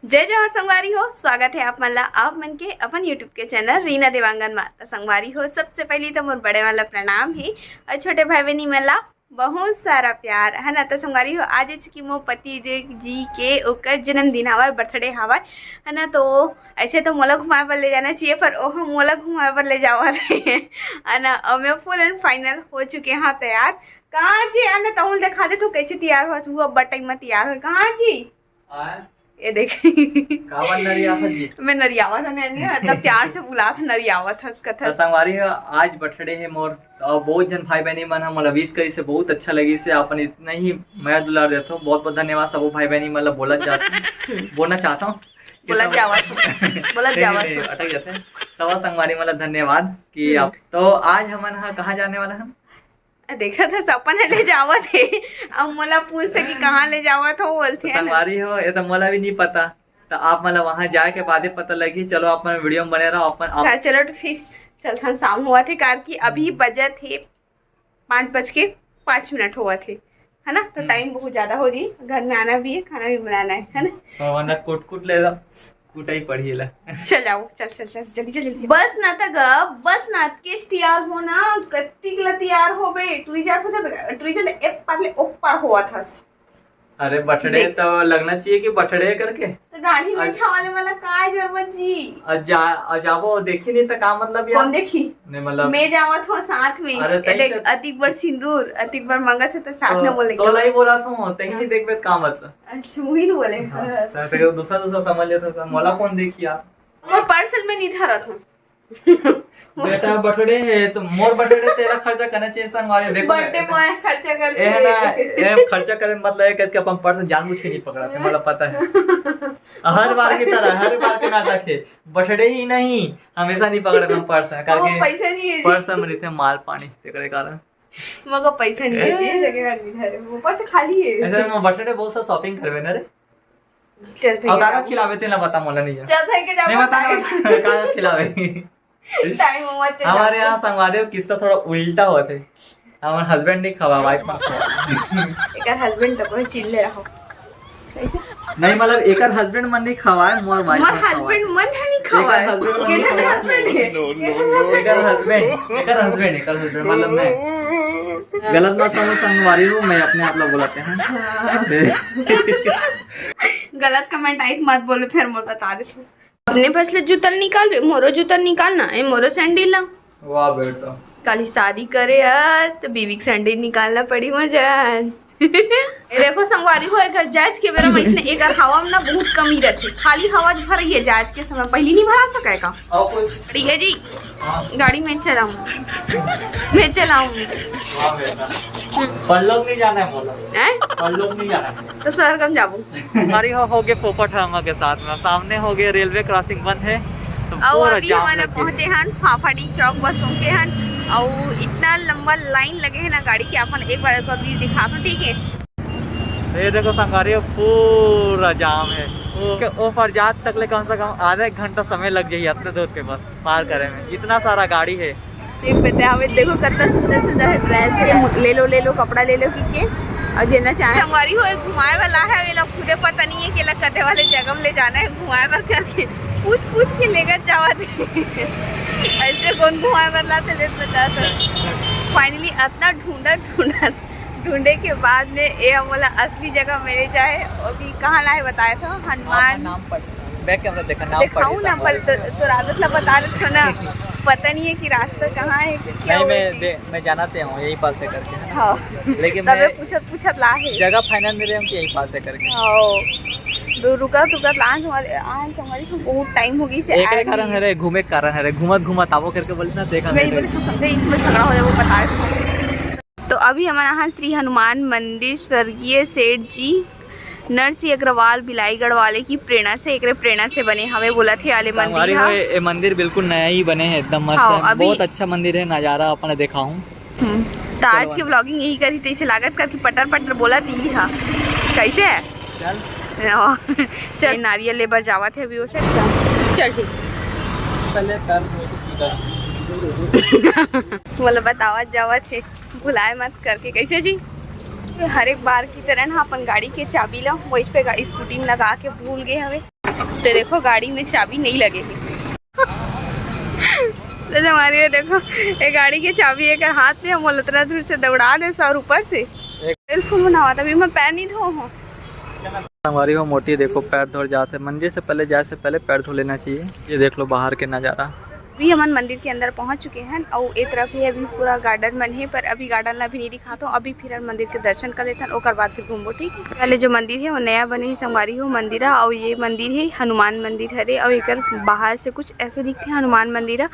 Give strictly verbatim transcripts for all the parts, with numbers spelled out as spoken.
जय जोहार संगवारी हो, स्वागत है आप मन ला, आप मन के अपन YouTube के चैनल रीना देवांगन मा। त संगवारी हो, सबसे पहली तो मोर बड़े वाला प्रणाम हे और छोटे भाई बहनी मन ला बहुत सारा प्यार, है ना। तो संगवारी हो, आज जैसे कि मोर पति जे जी के ओकर जन्मदिन हवय, बर्थडे हवय, है ना। तो ऐसे तो मोला घुमाए बर ले जाना चाहिए, पर ओह मोला घुमाए बर ले जावत हे, है ना। और मैं फुल एंड फाइनल हो चुके हाँ तैयार। कहाँ जी? अन्य तहुल दिखा दे, तू कैसे तैयार हो? वो अब्बा टाइम में तैयार हो। कहाँ जी? आय? ये देख। काबर नरियावत जी? मैं नरियावत हन, नहीं, मतलब प्यार से बुलात हन, नरियावत हस, तो कथस। संगवारी हो, आज बर्थडे हे मोर, और बहुत जन भाई बहनी मन ह मोला विश करिस हे, बहुत अच्छा लगिस हे। आप मन इतना ही मया दुलार देथो, बहुत बहुत धन्यवाद सबो भाई बहनी मन ला बोलत जात हूँ, बोलना चाहता हूँ कि बोलत सब जावत हूँ, बोलत नहीं, जावत नहीं, हूँ। अटक जाते हैं। सब संगवारी मन ला धन्यवाद कि हम्म। आप, तो आज हमन ह कहाँ जाने वाला हम? देखा था सपन ह ले जावत हे, अब मोला पूछते कि कहाँ ले जावत हो, तो बोलते हैं ना। संगवारी हो, ये तो मोला भी नहीं पता, तो आप मन ला वहाँ जाए के बादे पता लगी। चलो, आप मन वीडियो में बने रहो, अपन आप हाँ, चलो तो फिर चलथन, शाम हुआ थे, कार कि अभी हम्म। बजत हे पाँच बज के पाँच मिनट हुआ थे, है ना। तो हम्म। टाइम बहुत ज्यादा हो जी, घर में आना भी है, खाना भी बनाना है, है ना। और वरना कुट कुट ले ला, कुटाई पड़ी ला। चल जाओ, चल, चल, चल, जल्दी, जल्दी, जल्दी। बस ना त ग, बस ना, अतकेच तैयार हो ना, कत्तिक ला तैयार हो बे, टुरी जात हो जब, टुरी जात ए पार ले ओ पार होवत हस। अरे बर्थडे देख। तो लगना चाहिए कि बर्थडे करके। तो दाढ़ी में आज छावाले वाला का जरूरत जी? आज जा, आज जाबो, देखी नहीं तो का मतलब यार? कौन देखी? नहीं मतलब मैं जावत हो साथ में। अरे ए तई देख, से अतिक बार सिंदूर, अतिक बार मंगत हो तो साथ में तो, बोले तो के। नहीं बोला तो, तही नहीं हाँ। देखबे तो का मतलब? अच्छा, मुही न बोले। हाँ, हाँ। तो, तो दूसरा, दूसरा समझ लेता था, मोला कौन देखी यार? मोर पर्स ल मैं नहीं धरत हूँ। बेटा, बर्थडे है, तो मोर बर्थडे तेला खर्चा करना चाहिए, संगवारी। देखो बर्थडे ना, बॉय खर्चा करते ए है ना, हैं। ए खर्चा करे मतलब ये करके अपन पर्स जानबूझ के नहीं पकड़ाते, मतलब पता है। हर बार की तरह, हर बार के नाटक है। बर्थडे ही नहीं, हमेशा नहीं पकड़े अपन पर्स, वो करके पैसा नहीं है जी। पर्स में रहते माल पानी, तेकरे कारण। मगर पैसा नहीं है जी, तेकरे कारण नहीं धरे, वो पर्स खाली है। ऐसे में बर्थडे बहुत सा शॉपिंग करवे ना रे। चल, ठीक अब है। काका खिलावे तेला बता, मोला नहीं है। चल, फेंक के जा, नहीं बता, बता। काका खिलावे। टाइम मत चल हमारे जाओ। यहाँ संगवारी हो किस्सा थोड़ा उल्टा होत हे। हमार हस्बैंड नहीं खवा, वाइफ मन खवा। एकर हस्बैंड तो कोई चिल्ले रहो। कैसे? नहीं, मतलब एकर हस्बैंड मन नहीं खवाए, मोर वाइफ मोर मन खवाए। हस्बैंड मन है नहीं खवाए। एकर हस्बैंड मन नहीं केकर खवाए। हस्बैंड है? No, no, no, no। एकर हस्बैंड, एकर हस्बैंड, मतलब मैं। गलत मत समझ संगवारी हो, मैं अपने आप ला बोलत हूँ। गलत कमेंट आई तो मत बोलो, फिर मोर बता दे। अपने फसले जूता ल निकालबे, मोरो जूता ल निकालना, ए मोरो सैंडल ला। वाह बेटा। काली शादी करे अस, तो बीवी के सैंडल निकालना पड़ी मोर जान। ए देखो संगवारी हो, एकर जांच के बेरा में इसने एकर हवा में ना बहुत कमी रहती, खाली हवा भर ये जांच के समय, पहली नहीं भरा सके का? और कुछ? ठीक है जी। हाँ। गाड़ी में चलाऊं, मैं चलाऊं। वाह बेटा। हम्म। परलोक नहीं जाना है बोला। हैं? परलोक नहीं जाना है। तो स्वर्गम जाबो। हमारी हो, हो गए पोपट रामा के साथ में, सामने हो गए रेलवे क्रॉसिंग बंद है, तो अउ पूरा अभी जाम हमन लग गए। पहुंचे हन फाफाडी चौक, बस पहुंचे हन। अउ इतना लंबा लाइन लगे है ना गाड़ी के, अपन एक बार को व्यू दिखा दो, ठीक है? तो ये देखो संगवारी, पूरा जाम है। वो के ऊपर जात तक ले कम से कम आधा एक घंटा समय लग जाए, इतने दूर के बस पार करे में, इतना सारा गाड़ी है। देख बेटे, हमें देखो कितना सुंदर सुंदर है ड्रेस है, ले लो ले लो, कपड़ा ले लो किके, और जेना चाहे। संगवारी हो, एक घुमाए वाला है, ये लोग खुदे पता नहीं है कि ला कते वाले जगह में ले जाना है घुमाए बर करके, पूछ पूछ के लेकर जावा थे। ऐसे कौन घुमाए बर लाते, ले बता। फाइनली इतना ढूंढा ढूंढा ढूंढे के बाद में ये मोला असली जगह में ले जाए। अभी कहाँ लाए बताए था, हनुमान। नाम पढ़, बैक कैमरा देखा, नाम दिखाऊं पढ़ ना, पर तो, तो राजत ला बता रहे थे ना, पता नहीं है कि रास्ता कहाँ है, कि क्या नहीं, हुआ मैं कि दे-, मैं जाना ते हूँ यही पास से करके, है ना? हाँ। लेकिन तबे मैं पूछत पूछत ला है। जगह फाइनल मिले हम कि यही पास से करके। हाँ। दो रुका तुका ला हमारे, आज हमारी को बहुत टाइम हो गई से एकरे आए कारण हुए। हरे, घूमे के कारण हरे, घूमत घूमत आवो करके बोले ना, देखा मेरी मेरे। बोले तो समझे, इसमें झगड़ा हो जाए, वो बता रहे थे। तो अभी हमन आहान श्री हनुमान मंदिर, स्वर्गीय सेठ जी नरसिंह अग्रवाल बिलाईगढ़ वाले की प्रेरणा से, एकरे प्रेरणा से बने हवे बोलत हे आले मंदिर संगवारी हा। हो, ये मंदिर बिल्कुल नया ही बने है, एकदम मस्त हाँ, है। अभी बहुत अच्छा मंदिर है, नजारा अपन देखा हूँ। हम्म, तो आज चलो। के व्लॉगिंग यही करी, तैसे लागत करके पटर पटर बोला दी हा। कैसे है? चल। हाँ। चल, नारियल ले बर जावत है अभी उसे। चल ठीक। पहले कर दो तो सीधा। बोला बतावत जावत है। भुलाए मत करके, कैसे जी? हर एक बार की तरह ना अपन गाड़ी के चाबी ला वही पे गा-, स्कूटी में लगा के भूल गए हवे। तो देखो, गाड़ी में चाबी नहीं लगे है। तो हमारी ये देखो, ये गाड़ी के चाबी एकर हाथ में, हम उतना दूर से दौड़ा दे और ऊपर से एक तेल फूल बनावा था, अभी मैं पैर नहीं धो हूँ। हमारी वो मोटी देखो, पैर धो जाते। मंदिर से पहले, जाए से पहले पैर धो लेना चाहिए। ये देख लो बाहर के नज़ारा। अभी हमन मंदिर के अंदर पहुंच चुके हैं और ए तरफ ही अभी पूरा गार्डन मन है, पर अभी गार्डन ला भी नहीं दिखाता हूँ। अभी फिर हम मंदिर के दर्शन कर लेथन, ओकर बाद फिर घूमबो, ठीक है? पहले जो मंदिर है वो नया बने ही संगवारी हो मंदिर है, और ये मंदिर है हनुमान मंदिर हरे, और एकर बाहर से कुछ ऐसे दिखते हैं हनुमान मंदिर ह।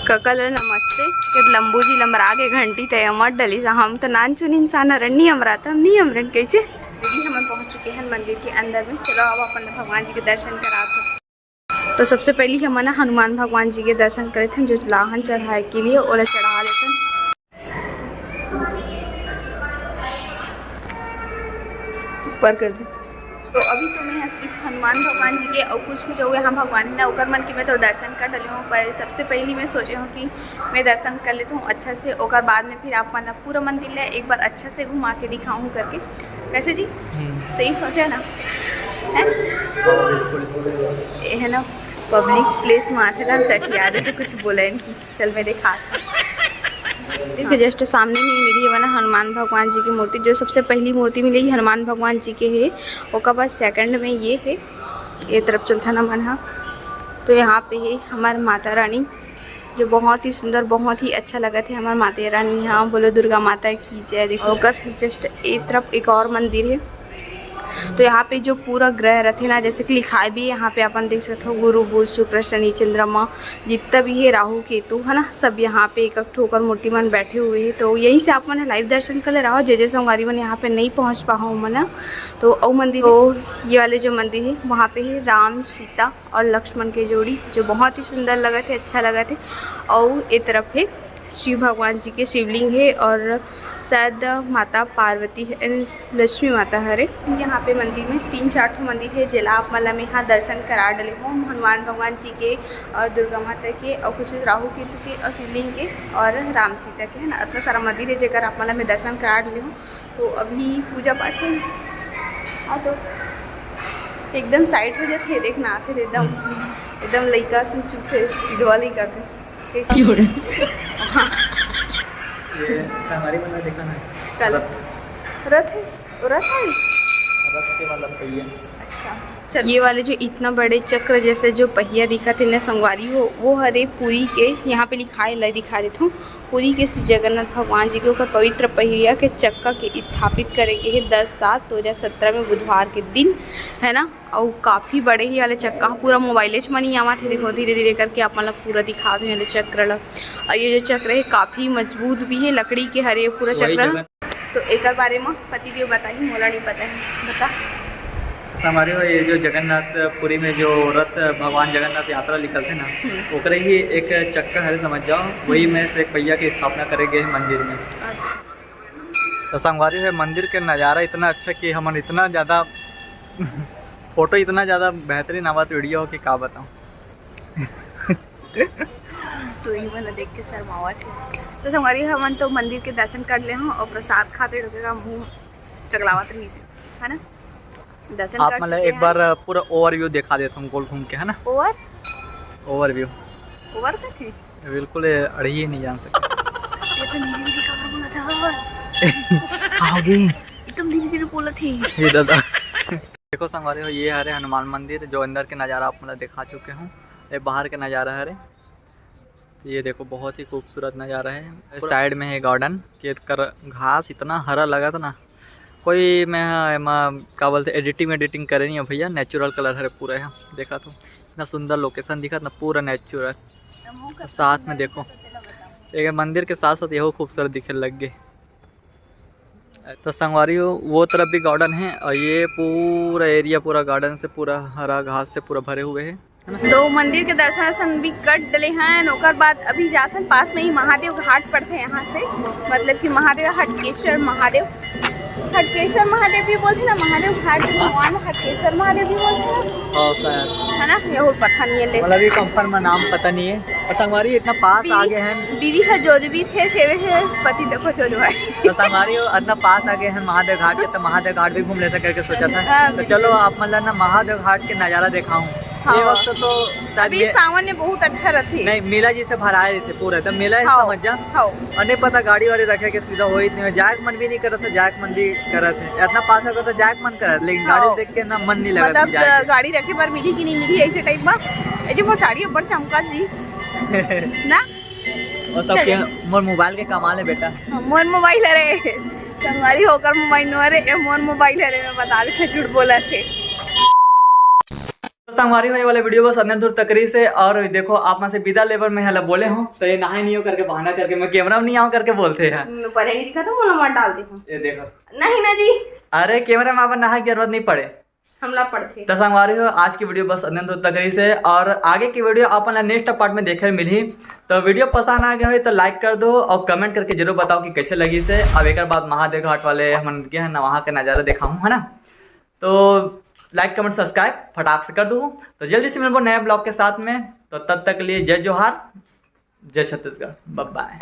ककल नमस्ते के लंबू जी लमरा के घंटी तय मत डली सा, हम तो नान चुन इंसान हरन, नहीं अमरात, हम नहीं अमरन कैसे? दीदी, हमन पहुंच चुके हैं मंदिर के अंदर में। चलो, अब अपन भगवान जी के दर्शन करात हो। तो सबसे पहले हमन ह हनुमान भगवान जी के दर्शन करे थे, जो लाहन चढ़ाए के लिए ओला चढ़ा लेथन। ऊपर कर दे। तो अभी तो मैं ह सिर्फ हनुमान भगवान जी के और कुछ कुछ जो यहाँ भगवान है ना, ओकर मन के मैं तो दर्शन कर डले हूँ, पर सबसे पहले मैं सोचे हूँ कि मैं दर्शन कर लेता हूँ अच्छा से, ओकर बाद में फिर आप मन ला पूरा मंदिर ला एक बार अच्छा से घुमा के दिखाऊँ करके। कैसे जी? हम्म। सही सोचे ना? है? हाँ, बिल्कुल। ये है ना, पब्लिक प्लेस में आथे ना, सठिया दे तो कुछ बोले इनकी। चल, मैं दिखा। ठीक है, जस्ट सामने में ही मिली है ना हनुमान भगवान जी की मूर्ति। जो सबसे पहली मूर्ति मिली हनुमान भगवान जी के है, ओकर बाद सेकंड में ये है, ये तरफ चलता ना मन हा। तो यहाँ पे है हमार माता रानी, जो बहुत ही सुंदर, बहुत ही अच्छा लगत है हमार माता रानी। यहाँ बोलो दुर्गा माता की जय। देखो, ओकर जस्ट ए तरफ एक और मंदिर है। तो यहाँ पे जो पूरा ग्रह रथे ना, जैसे कि लिखाए भी है, यहाँ पे अपन देख सकते हो गुरु, बुध, शुक्र, शनि, चंद्रमा, जितना भी है, राहु, केतु, है ना, सब यहाँ पे एक एक ठो ओकर मूर्ति मन बैठे हुए हैं। तो यहीं से आप मन लाइव दर्शन कर ले रहो, जे जे संगवारी मन यहाँ पे नहीं पहुँच पाओ मन। तो अउ मंदिर, तो ये वाले जो मंदिर है, वहाँ पे है राम, सीता और लक्ष्मण के जोड़ी, जो बहुत ही सुंदर लगत है, अच्छा लगत है। और ए तरफ है शिव भगवान जी के शिवलिंग है और शायद माता पार्वती है, लक्ष्मी माता हरे। यहाँ पे मंदिर में तीन चार ठो मंदिर है, जेला आप मन ला मैं यहाँ दर्शन करा डले हूँ, हनुमान भगवान जी के और दुर्गा माता के और कुछ राहु केतु के और शिवलिंग के और राम सीता के, है ना, इतना सारा मंदिर है जेकर आप मन ला मैं दर्शन करा डले हूँ। तो अभी पूजा पाठ है, हाँ, तो एकदम साइड हो जाते है, देखना आते एकदम, एकदम लइका से चुप है, सीधवा लइका के। कैसे? क्यों रे? हाँ। ये संगवारी मन ला देखा ना। कल। रथ। रथ है? रथ है? रथ के वाला पहिया। अच्छा, चल। ये वाले जो इतना बड़े चक्र जैसे जो पहिया दिखत है ना संगवारी हो, वो हरे पुरी के, यहाँ पे लिखाए ला दिखा देत हूँ, पुरी के श्री जगन्नाथ भगवान जी के ओकर पवित्र पहिया के चक्का के स्थापित करे गे हे दस सात दो हज़ार सत्रह में बुधवार के दिन, है ना। अउ काफ़ी बड़े ही वाले चक्का ह, पूरा मोबाइलेच म नइ आवत हे। देखो, धीरे धीरे करके आप मन ला पूरा दिखात हूँ ये वाले चक्र ला। अउ ये जो चक्र हे, काफ़ी मजबूत भी हे, लकड़ी के हरे पूरा वही चक्र। जगह। तो एकर बारे म पति देव बताही, मोला नइ पता हे, बता। संगवारी हो, ये जो जगन्नाथ पुरी में जो रथ भगवान जगन्नाथ यात्रा निकलथे ना, हम्म। ओकरे ही एक चक्का हरे, समझ जाओ, वही में से एक पहिया के स्थापना करे गए हे मंदिर में। अच्छा। तो संगवारी हो, मंदिर के नज़ारा इतना अच्छा कि हमन इतना ज़्यादा फोटो इतना ज़्यादा बेहतरीन आवत, वीडियो हो कि का बताऊँ। तो ये वाला देख के शर्मावत हे। तो संगवारी, हमन तो मंदिर के दर्शन कर ले हूँ और प्रसाद खाते लोग का मुंह चगलावत रही से, है ना। दर्शन आप कर मतलब चुके एक हैं। बार पूरा ओवरव्यू दिखा देता हूँ गोल घूम के, है ना। ओवर? ओवरव्यू। ओवर का थे? बिल्कुल, ये अड़ही नहीं जान सकते। ये तो धीरे धीरे कहाँ बोला था बस। आओगे? एकदम धीरे धीरे बोला थे। ये दादा। देखो संगवारी हो, ये हरे हनुमान मंदिर, जो अंदर के नज़ारा आप मतलब दिखा चुके हूँ। ये बाहर के नज़ारा हरे। तो ये देखो, बहुत ही खूबसूरत नज़ारा है। साइड में है गार्डन, खेत कर घास इतना हरा लगा था ना, कोई मैं एमा का बोलते एडिटिंग एडिटिंग करे नहीं है भैया, नेचुरल कलर हरे पूरा है। देखा तो इतना सुंदर लोकेशन दिखा ना, पूरा नेचुरल। साथ में देखो, एक मंदिर के साथ साथ यहो खूबसूरत दिखे लग गए। तो संगवारी हो, वो तरफ भी गार्डन है और ये पूरा एरिया पूरा गार्डन से पूरा हरा घास से पूरा भरे हुए है। तो मंदिर के दर्शन वर्शन भी कर डले हैं, ओकर बाद अभी जाथन पास में ही महादेव घाट पड़थे यहाँ से, मतलब कि महादेव हटकेश्वर महादेव, हटकेश्वर महादेव भी बोलथे ना, महादेव घाट भी, भगवान हटकेश्वर महादेव भी बोलथे ना। हाँ, शायद। है ना, ये और पता नहीं है ले। मतलब ये कंफर्म में नाम पता नहीं है। और संगवारी इतना पास आ बीवी, गए हैं। बीवी है जो भी थे, थे वे है, पति देखो जो जो है। तो संगवारी इतना पास आ गए हैं महादेव घाट के, तो महादेव घाट भी घूम लेते करके सोचा था। हाँ, तो बिल्कुल। चलो आप मतलब ना महादेव घाट के नज़ारा दिखाऊं। ये वक्त तो शायद अभी मे- सावन में बहुत अच्छा रथे। नहीं, मेला जैसे भराए रहिथे पूरा, एकदम मेला है, हाँ, समझ जा। हाँ। और नहीं पता गाड़ी वाड़ी रखे के सुविधा होई कि नहीं होई, जाए के मन भी नहीं करत है, जाए के मन भी करत है, इतना पास होकर तो जाए के मन करत, लेकिन गाड़ी हाँ। देख के ना मन नहीं लगत मतलब जाए के। गाड़ी रखे बर मिली कि नहीं मिली ऐसे टाइप बा। ए जी मोर साड़ी अब्बड़ चमकत जी ना। और सब के मोर मोबाइल के कमाल है बेटा। मोर मोबाइल हरे, संगवारी हो ओकर मोबाइल नो हरे, ए मोर मोबाइल हरे, मैं बता दे झूठ बोलत हे। तो संगवारी हो, ये वाला वीडियो बस अतने दूर तक रहिस हे। और देखो, आप मन से विदा लेबर मैं हला बोले हूँ, तो ये नहाए नहीं हो करके बहाना करके मैं कैमरा में नहीं आऊँ करके बोलते हैं। मैं पहले नहीं दिखा था, मोला मार डाल दे हूँ। ये देखो, नहीं ना जी, अरे कैमरा में अपन नहाए की जरूरत नहीं पड़े। हमला पड़थे। तो संगवारी हो, आज की वीडियो बस अतने दूर तक रहिस हे और आगे की वीडियो अपन ला नेक्स्ट पार्ट में देखे मिलही। तो वीडियो पसंद आ गया हो तो लाइक कर दो और कमेंट करके जरूर बताओ कि कैसे लगिस हे। अब एक बात महादेव घाट वाले हमन गे हैं ना, वहाँ के नज़ारा दिखाऊँ, है ना? तो लाइक कमेंट सब्सक्राइब फटाक से कर दो। तो जल्दी से मिलबो नए ब्लॉग के साथ में, तो तब तक के लिए जय जोहार, जय छत्तीसगढ़, बाय बाय।